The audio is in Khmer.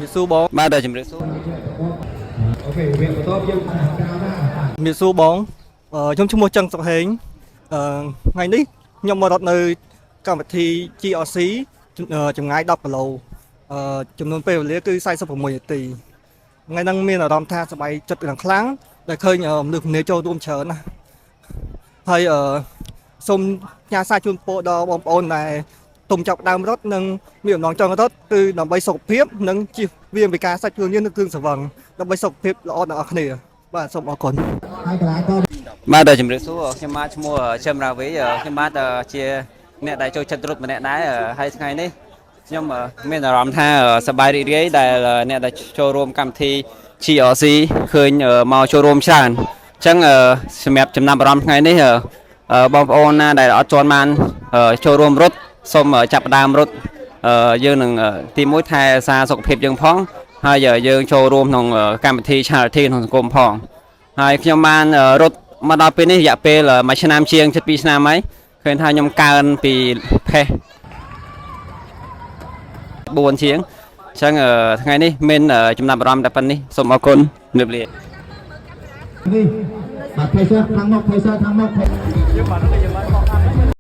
ជំរាបសួរបង បាទជំរាបសួរ OK វគ្គបន្ទាប់យើង ជំរាបសួរបងខ្ញុំឈ្មោះចឹងសុកហេងថ្ងៃនេះខ្ញុំមករត់នៅកម្មវិធី GRC ចម្ងាយ10គីឡូចំនួនពេលវេលាគឺ46នាទីថ្ងៃហ្នឹងមានអារម្មណ៍ថាសប្បាយចិត្តយ៉ាងខ្លាំងដែលឃើញមនុស្សគ្នាចូលរួមច្រើនណាស់ហើយសូមផ្ញើសារជូនពរដល់បងប្អូនដែលទុំចាប់ដើមរត់និងមានបំណងចង់រត់គឺដើម្បីសុខភាពនិងជៀសវាងពីការសាច់គ្រឿងញៀននិងគ្រឿងស្រវឹងដើម្បីសុខភាពល្អដល់អ្នកគ្នាបាទសូមអរគុណ ហើយកន្លែងក៏ បាទជំរាបសួរខ្ញុំបាទឈ្មោះជឹមរាវីខ្ញុំបាទជាអ្នកដែលចូលចិត្តរត់ម្នាក់ដែរហើយថ្ងៃនេះខ្ញុំមានអារម្មណ៍ថាសប្បាយរីករាយដែលអ្នកដែលចូលរួមកម្មវិធី GRC ឃើញមកចូលរួមច្រើនអញ្ចឹងសម្រាប់ចំណាប់អារម្មណ៍ថ្ងៃនេះបងប្អូនណាដែលអត់ទាន់បានចូលរួមរត់សូមចាប់ផ្ដើមរត់យើងនឹងទីមួយថែរក្សាសុខភាពយើងផងហើយយើងចូលរួមក្នុងកម្មវិធី Charity ក្នុងសង្គមផង ហើយខ្ញុំបានរត់មកដល់ពេលនេះរយៈពេលមួយឆ្នាំជាងជិត2ឆ្នាំហើយឃើញថាខ្ញុំកើនពី pace 4ជាងអញ្ចឹងថ្ងៃនេះមានចំណាប់អារម្មណ៍តែប៉ុណ្ណេះសូមអរគុណជំរាបលា នេះបាទ pacer ខាងមុខ pacer ខាងមុខ យើងបាទហ្នឹងយើងបាទ